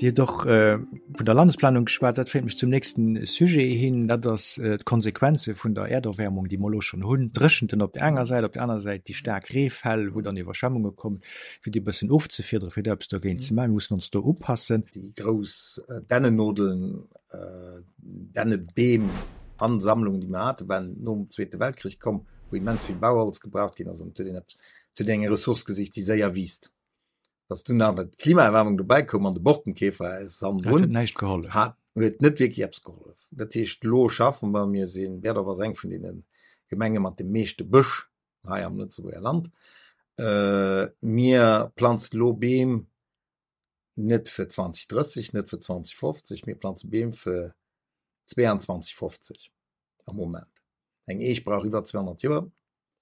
Dir hutt och vun der Landesplanung geschwat. Dat féiert mech zum nächsten Sujet hin. Dat ass d'Konsequenze vun der Äerderwärmung, déi mer elo schonn hunn. D'Dréchenten op där enger Säit, op där aner Säit déi staark Reefäll, wou dann Iwwerschwemmunge kommen. Fir déi e bëssen ofzefiederen, fir do eppes dogéint ze maachen. Mir mussen ons do upassen. Déi grouss Dännenodeln, Dännebeem-Ansammlungen, déi mer haten, waren nom Zweete Weltkrich komm, wou immens vill Bauholz gebraucht ginn ass. An et huet een eppes, et huet een eng Ressource gesicht, déi séier wiisst. Dass dunn nach d'Klimaerwärmung dobäi koum an de Borkenkäfer ass hannendrun, huet näischt gehollef. Hat, huet net wierklech eppes gehollef. Dat heescht, elo schaffe mer, mir sinn, Berdorf ass eng vun deene Gemenge mat dem meeschte Bësch hei am Lëtzebuerger Land, mir planzen elo Beem net fir 2030, net fir 2050, mir planze Beem fir 2250 am Moment. Eng Eech brauch iwwer 200 Joer.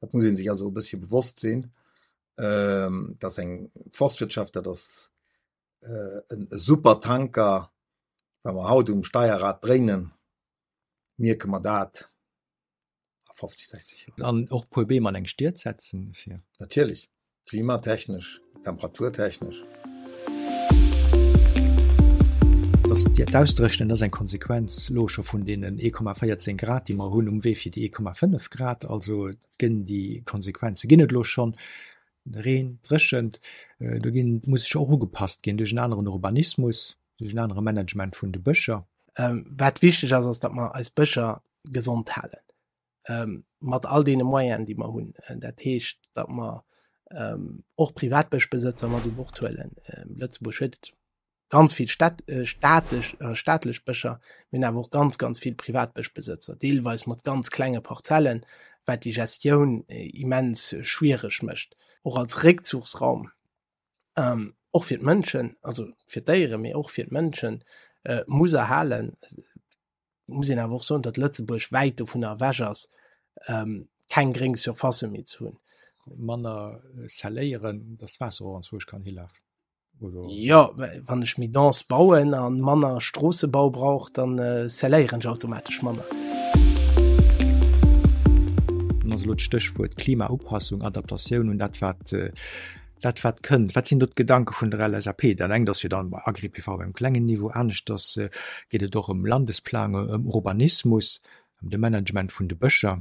Dat muss ee sech also e bëssche bewosst sinn, dass eng Forstwirtschaft, dat ass e super Tanker, wa mer haut um Steierrad dréinen, mierke mer dat a 50, 60 Joer. An och e puer Beem an eng Stied setzen, fir. Natierlech. Klimatechnesch, temperaturtechnesch. Dass d'Ausdréchnen ass eng Konsequenz elo scho vun deenen 1,14 Grad, déi mer hunn um Wee fir déi 1,5 Grad. Also gënn déi Konsequenze ginn et elo schonn. Reen, Dréchent, do ginn, muss sech och ugepasst ginn duerch en aneren Urbanismus, duerch en anere Management vun de Bëscher. Wat wichteg ass, ass, datt mer eis Bëscher gesond halen. mat all deene Moyenen, déi mer hunn. Dat heescht, datt mer och Privatbëschbesëtzer mat u Bord huelen. Lëtzebuerg huet ganz vill Städt, staatesch, staatlech Bëscher, mir hunn awer och ganz, ganz vill Privatbëschbesëtzer, deelweis mat ganz klenge Parzellen, wat déi Gestioun immens schwiereg mécht, och als Réckzuchsraum, och fir d'Mënschen, also fir d'Déieren, mee och fir d'Mënschen, muss erhalen. Muss een awer och soen, datt Lëtzebuerg wäit dovunner ewech ass, keng gréng Surfacë méi ze hunn. Manner scelléieren, datt d'Waasser och anzwousch kann hilafen, oder? Jo, wann ech méi dense bauen a manner Stroossebau brauch, dann scelléieren ech automatesch manner. Dann ass elo d'Stéchwuert Klimaupassung, Adaptatioun un dat, wat Dat wat kënnt, wat sinn do d'Gedanke vun der LSAP? Dat engt ass jo dann bei Agri-PV op engem klengen Niveau, aneschters geet et och ëm Landesplanung, ëm Urbanismus, ëm de Management vun de Bëscher.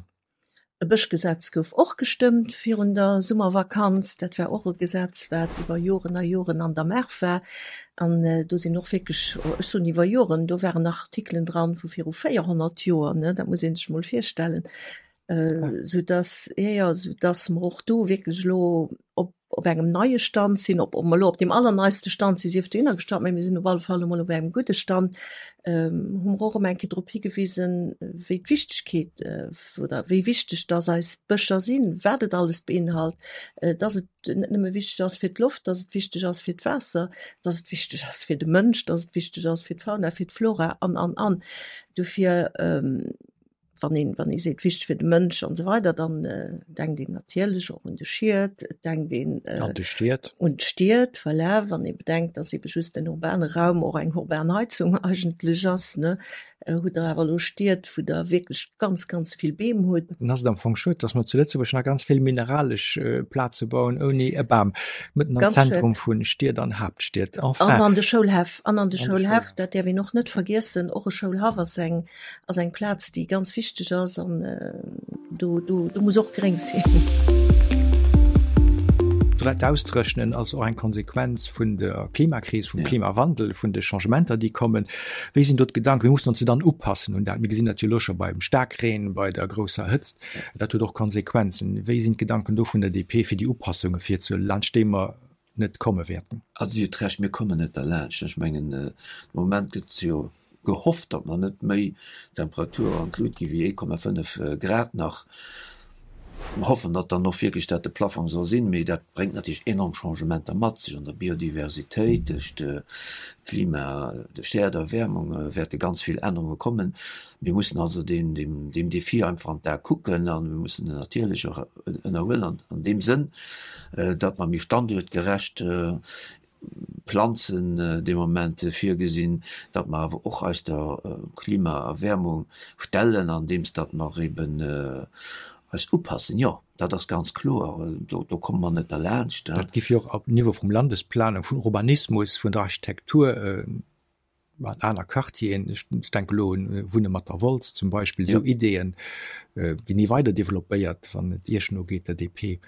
E Bëschgesetz gouf och gestëmmt virun der Summervakanz. Dat war och e Gesetz, wat iwwer Joren a Joren an der Maach war. An do sinn och wierklech, ech soen iwwer Joren, do waren nach Artikelen dran vu viru 400 Joer, ne, dat muss ee sech mol virstellen. Sou dass, jo, jo, sou dass mer och do wierklech elo op, op engem neie Stand sinn. Ob mer elo op deem allerneiste Stand si sief dohinner gestallt, mä mir sinn op alle Fall emol op engem gudde Stand. Hu mer och erëm eng Kéier drop higewisen, wéi d'Wichtegkeet oder wéi wichteg dass eis Bëscher sinn, wat et alles beinhalt, dass et net nëmme wichteg ass fir d'Loft, dass et wichteg ass fir d'Waasser, dass et wichteg ass fir de Mënsch, dass et wichteg ass fir d'Fauna, fir d'Flora an, an, an. Dofir wann een, wann ee seet wichteg fir de Mënsch an esou weider, dann denkt een natierlech och un de Schied, et denkt een An de Stied. un d'Stied, voilà, wann ee bedenkt, dass ebe just den urbane Raum och eng urban Heizung eigentlech ass, ne, hutt Der awer elo Stied, wou Der wierklech ganz, ganz vill Beem hutt. Dann ass et am Fong schued, dass mer zu Lëtzebuerg nach ganz vill mineralesch Plaze bauen ouni e Bam mëtten am Zentrum vu Stied an Haaptstied. Enfin. An an de Schoulhäff, an an de Schoulhäff, dat däerf een och net vergiessen, och e Schoulhaff ass eng ass eng Plaz, déi ganz wichteg ass an do, do, do muss och gréng sinn. D'Ausdréchnen ass och eng Konsequenz vun der Klimakris, vum Klimawandel, vun de Changementer, déi kommen. Wéi sinn do d'Gedanken? Mir mussen ons jo dann upassen un dat. Mir gesinn dat jo elo scho beim Staarkreen, bei der grousser Hëtzt. Dat huet och Konsequenzen. Wéi sinn d'Gedanken do vun der DP, fir déi Upassunge virzehuelen, laanscht déi mer net komme wäerten? Also Dir hutt Recht, mir kommen net derlaanscht. Ech mengen, de Moment gëtt jo gehofft, datt mer net méi d'Temperatur an d'Lut gi wéi 1,5 Grad nach. Mer hoffen, datt dann och wierklech dat de Plafong soll sinn, mee dat bréngt natierlech enorm Changementer mat sech an der Biodiversitéit, duerch d'Klima, duerch d'Äerderwäermung wäerte ganz vill Ännerunge kommen. Mir mussen also deem, deem, deem Defi einfach an d'A kucken a mir mussen en natierlech och ënnerhuelen an deem Sënn, datt mer méi standuertgerecht Planzen dee Moment virgesinn, datt mer awer och eis der Klimaerwäermung stellen, andeems datt mer eben eis upassen. Jo, dat ass ganz kloer, do do komme mer net derlaanscht. Dat giff jo och op Niveau vum Landesplanung, vun Urbanismus, vun der Architektur. An aner Quartieren, ech denke elo un Wunne mat der Wolz zum Beispill, esou Ideeën ginn ni weider developpéiert, wann et Iech nogeet, der DP.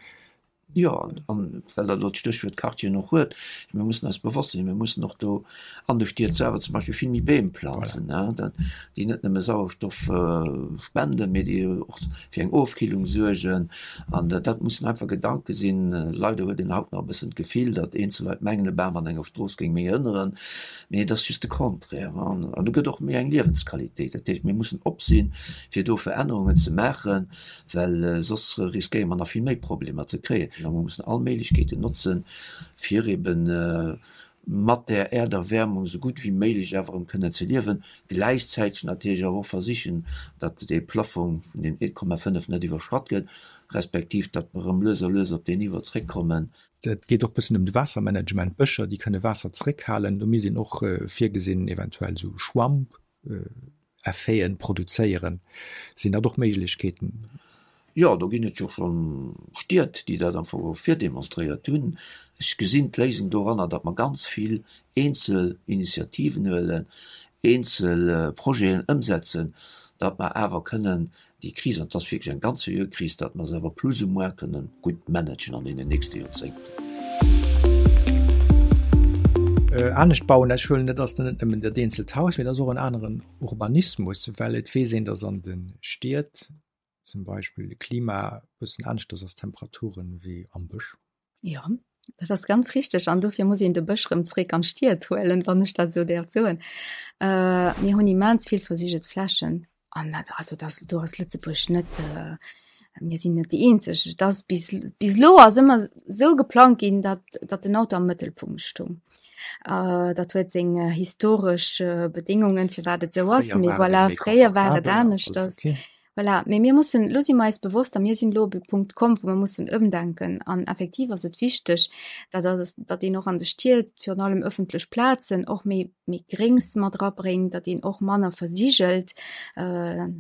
Jo, an well Der elo d'Stéchwuert Quartieren och huet, mir mussen eis bewosst sinn, mir mussen och do an de Stied selwer zum Beispill vill méi Beem planzen, déi net nëmme Sauerstoff spenden, mee déi och fir eng Ofkillung suergen. An dat mussen einfach Gedanke sinn. Leider huet een haut nach e bëssen d'Gefill, datt eenzel Leit mengen, e Bam an enger Strooss géing méi hënneren. Mee et ass just de Contraire. An do gëtt och méi eng Liewensqualitéit. Dat heescht, mir mussen op sinn, fir do Verännerungen ze maachen, well soss riskéiere mer nach vill méi Problemer ze kréien. A mer mussen all Méiglechkeeten notzen, fir eben mat där Äerderwäermung esou gutt wéi méiglech awer erëm kënnen ze liewen, gläichzäiteg natierlech awer och versichen, datt dee Plaffong vun deem 1,5 net iwwerschratt gëtt, respektiv datt mer erëm lues a lues op deen Niveau zréckkommen. Et geet och bëssen ëm de Waassermanagement, Bëscher, déi kënne Waasser zréckhalen. Do misst een och virgesinn, eventuell esou Schwamp-Effeten produzéieren. Sinn dat och Méiglechkeeten? Jo, do ginn et jo scho Stied, déi dat am Fong och virdemonstréiert hunn. Ech gesinn d'Léisung doranner, datt mer ganz vill eenzel Initiativen huelen, eenzel Projeten ëmsetzen, datt mer awer kënnen déi Kris, an et ass wierklech eng ganz seriö Kris, datt mer se awer plus ou moins kënnen gutt managen an deenen nächste Joerzéngten. Anescht bauen, ech huelen, dat ass dann net nëmmen dat eenzelt Haus, mee dat ass och en aneren Urbanismus, well et weess een, datt an de Stied zum Beispill de Klima e bëssen aneschters ass, d'Temperaturen, wéi am Bësch. Jo, dat ass ganz richteg an dofir muss een de Bësch rëm zréck an d'Stied huelen, wann ech dat esou däerf soen. Mir hunn immens vill versiegelt Flächen an dat, also dat, do ass Lëtzebuerg net, mir sinn net déi eenzeg. Et ass bis, bis elo ass ëmmer esou geplangt ginn, datt, datt den Auto am Mëttelpunkt stung. Dat huet seng historesch Bedéngungen, firwat et esou ass, mee voilà, fréier war et aneschters. Voilà, mee mir mussen, elo si mer eis bewosst a mir sinn elo op e Punkt komm, wou mer mussen ëmdenken. An effektiv ass et wichteg, datt alles, datt een och an de Stied, virun allem ëffentlech Plazen, och méi, méi Gréngs mat erabréngt, datt een och manner versigelt,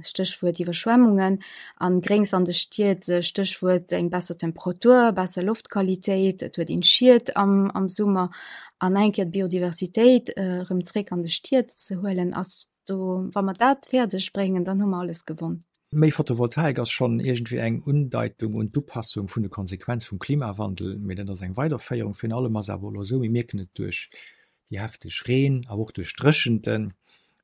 Stéchwuert Iwwerschwemmungen, an Gréngs an de Stied, Stéchwuert eng besser Temperatur, besser Loftqualitéit, et huet een Schied am, am Summer. An eng Kéier d'Biodiversitéit erëm zréck an de Stied ze huelen, ass Do, wa mer dat fäerdeg bréngen, dann hu mer alles gewonn. Méi Photovoltaik ass schonn iergendwéi eng Undeitung un d'Upassung vun de Konsequenz vum Klimawandel, mee dat ass eng Weiderféierung. Virun allem ass awer elo esou, mir mierken et duerch déi hefteg Reen, awer och duerch d'Dréchenten,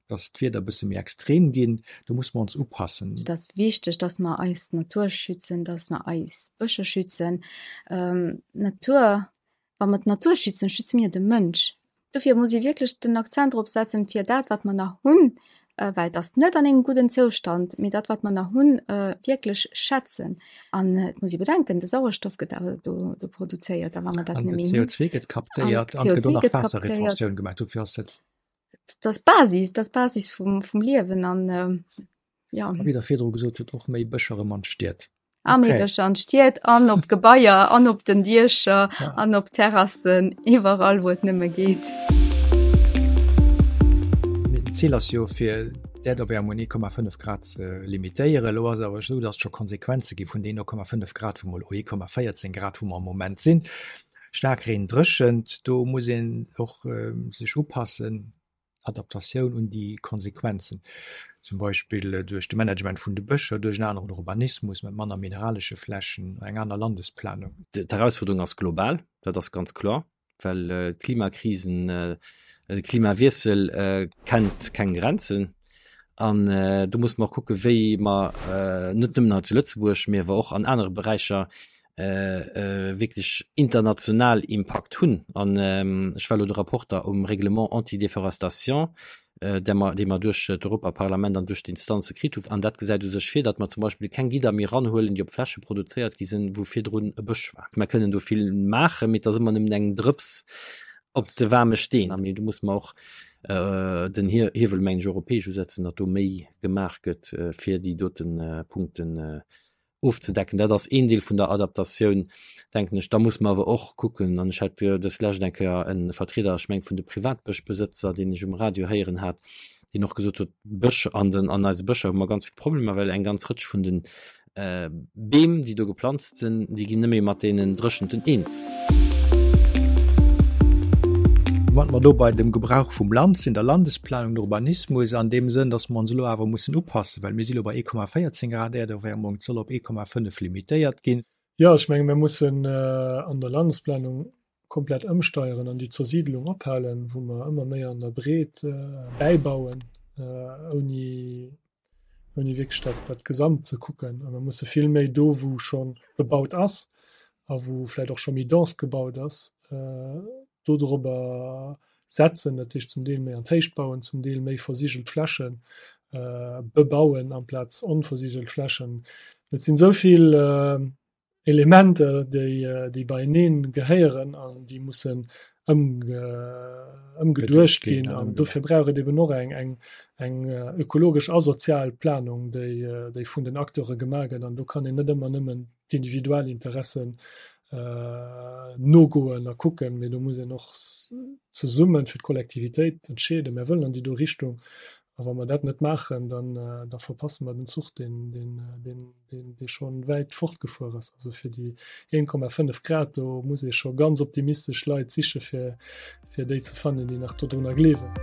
dass d'Wieder e bësse méi extrem ginn. Do musse mer ons upassen. Et ass wichteg, dass mer eis Natur schützen, dass mer eis Bëscher schützen. D'Natur Wa mer d'Natur schützen, schütze mir de Mënsch. Dofir muss ee wierklech den Akzent drop setzen, fir dat, wat mer nach hunn, well et ass net an engem gudden Zoustand, mee dat, wat mer nach hunn, wierklech schätzen. An et muss ee bedenken, de Sauerstoff gëtt awer do do produzéiert, a wa mer dat net méi hunn. An de CO2 gëtt captéiert an et gëtt och nach Waasserretentioun gemaach. Dofir ass dat. Dat ass d'Basis, dat ass d'Basis vum vum Liewen an ja. A wéi Der virdru gesot hutt, och méi Bëscher erëm an d'Stied. A méi Bëscher an d'Stied an op d'Gebaier an op den Diecher ja. an op Terrassen, iwwerall wou et nëmme geet. D'Zil ass jo fir d'Äerderwäermung un 1,5 Grad ze limitéieren. Elo ass awer esou, datt et scho Konsequenze gi vun deenen 0,5 Grad, wou mer elo 1,14 Grad, wou mer am Moment sinn. Staark Reen, Dréchent, do muss een och sech upassen. Adaptatioun un déi Konsequenzen, zum Beispill duerch de Management vun de Bëscher, duerch en aneren Urbanismus mat manner mineralesche Flächen, eng aner Landesplanung. D'Herausfuerderung ass global, dat ass ganz kloer, well d'Klimakrisen, de Klimawiessel kennt keng Grenzen. An do musse mer och kucken, wéi mer net nëmmen hei zu Lëtzebuerg, mee awer och an anere Beräicher wierklech international Impakt hunn. An ech war elo de Rapporter um Règlement anti-déforestation, dee mer, dee mer duerch d'Europaparlament an duerch d'Instanze kritt hunn. An dat gesäit u sech vir, datt mer zum Beispill keng Gidder méi eranhuelen, déi op Fläche produzéiert gi sinn, wou virdrun e Bësch war. Mer kënnen do vill maachen, mee et ass ëmmer nëmmen eng Drëps op de waarme Steen. A mee do musse mer och den Hiewel, mengen ech, europäesch usetzen, datt do méi gemaach gëtt, fir déi dote Punkten ofzedecken. Dat ass een Deel vun der Adaptatioun, denken ech. Da muss mer awer och kucken, an ech hat dës lescht eng Kéier e Vertrieder, ech mengen vun de Privatbëschbesëtzer, deen ech um Radio héieren hat, deen och gesot huet, Bësch, an den, an eise Bëscher hu mer ganz vill Problemer, well eng ganz Rëtsch vun de Beem, déi do geplanzt sinn, déi ginn net méi mat deenen Dréchenten eens. Woumat mer do bei dem Gebrauch vum Land sinn, der Landesplanung, den Urbanismus, an deem Sënn, dass mer ons elo awer mussen upassen, well mir si elo bei 1,14 Grad Äerderwärmung, et soll op 1,5 limitéiert ginn. Jo, ech menge mir mussen an der Landesplanung komplett ëmsteieren an déi Zersiedelung ophalen, wou mer ëmmer méi an der Breet bäibauen, ouni ouni wierklech dat, dat Gesamt ze kucken. A mir musse vill méi do, wou scho gebaut ass a wou vläicht och scho méi dense gebaut ass, do dorobber setzen, dat heescht zum Deel méi an d'Héicht bauen, zum Deel méi versigelt Fläche bebauen amplaz onversigelt Flächen. Et sinn esou vill Elementer, déi, déi beieneen gehéieren an déi mussen ëmgeduecht ginn. An dofir brauch et eben och eng, eng, eng ökologesch a sozial Planung, déi, déi vun den Acteure gemaach gëtt. An do kann een net ëmmer nëmmen d'Individualinteressen nogoen a kucken, mee do muss een och zesumme fir d'Kollektivitéit entscheeden, Mir wëllen an déi do Richtung. A wa mer dat net maachen, dann, da verpasse mer den Zuch, deen, deen, deen, deen, dee scho wäit fortgefuer ass. Also fir déi 1,5 Grad, do muss ee scho ganz optimistesch Leit siche fir, fir déi ze fannen, déi nach dodrunner gleewen.